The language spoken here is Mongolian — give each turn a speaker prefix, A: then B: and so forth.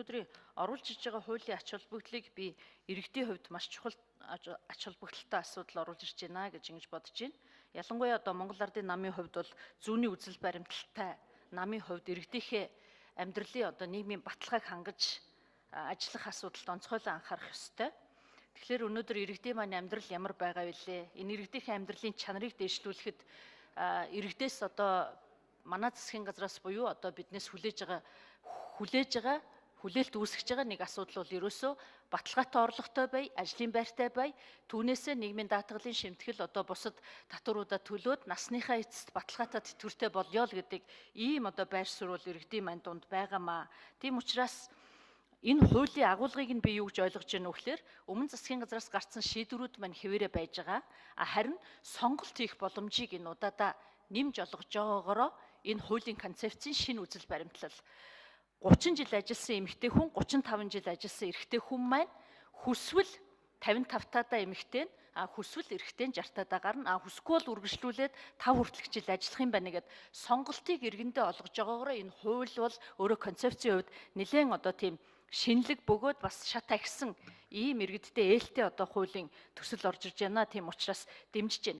A: Өнөөдрийн оруулж иж байгаа хуулийн ач холбогдлыг би иргэдийн хувьд маш чухал ач холбогдолтой асуудал оруулж ирж байна гэж ингэж бодож байна. Ялангуяа одоо Монгол Ардын намын хувьд бол зүүнний үзэл баримталтай намын хувьд иргэдийнхээ амьдралын одоо нийгмийн баталгааг хангаж ажиллах асуудалд онцгойлон анхаарах ёстой. Тэгэхээр өнөөдөр иргэдийн маань амьдрал ямар байгаа вэ? Энэ иргэдийнхээ амьдралын чанарыг дээшлүүлэхэд иргэдээс одоо манай засгийн газраас буюу одоо биднээс хүлээж байгаа хүлээлт үүсгэж байгаа нэг асуудал бол ерөөсөө баталгаатай орлоготой бай, ажлын байртай бай, түүнээсээ нийгмийн даатгалын шимтгэл одоо бусад татваруудаа төлөөд насныхаа эцэст баталгаатай тэтгэвртэй болёо л гэдэг ийм одоо байр суурь бол иргэдийн маань дунд байгаамаа. Тийм учраас энэ хуулийн агуулгыг нь би юу гэж ойлгож байна вэ гэхээр өмнө засгийн газраас гарсан шийдвэрүүд маань хэвээрээ байж байгаа. А харин сонголт хийх боломжийг энэ удаадаа нэмж олгож байгаагаараа энэ хуулийн концепцийн шинэ үзэл баримтлал 30 жил ажилласан эмэгтэй хүн, 35 жил ажилласан эрэгтэй хүн маань хүсвэл 55 таадаа эмэгтэй нь, а хүсвэл эрэгтэй нь 60 таадаа гарна, а хүсэхгүй бол үргэлжлүүлээд 5 хүртэлх жил ажиллах юм байна гэд сонголтыг иргэндээ олгож байгаагаараа энэ хууль бол өөрөө концепцийн хувьд нэлээд одоо тийм шинэлэг бөгөөд бас шат ахисан ийм иргэдтэй ээлтэй одоо хуулийн төсөл орж ирж байна. Тийм учраас дэмжиж байна.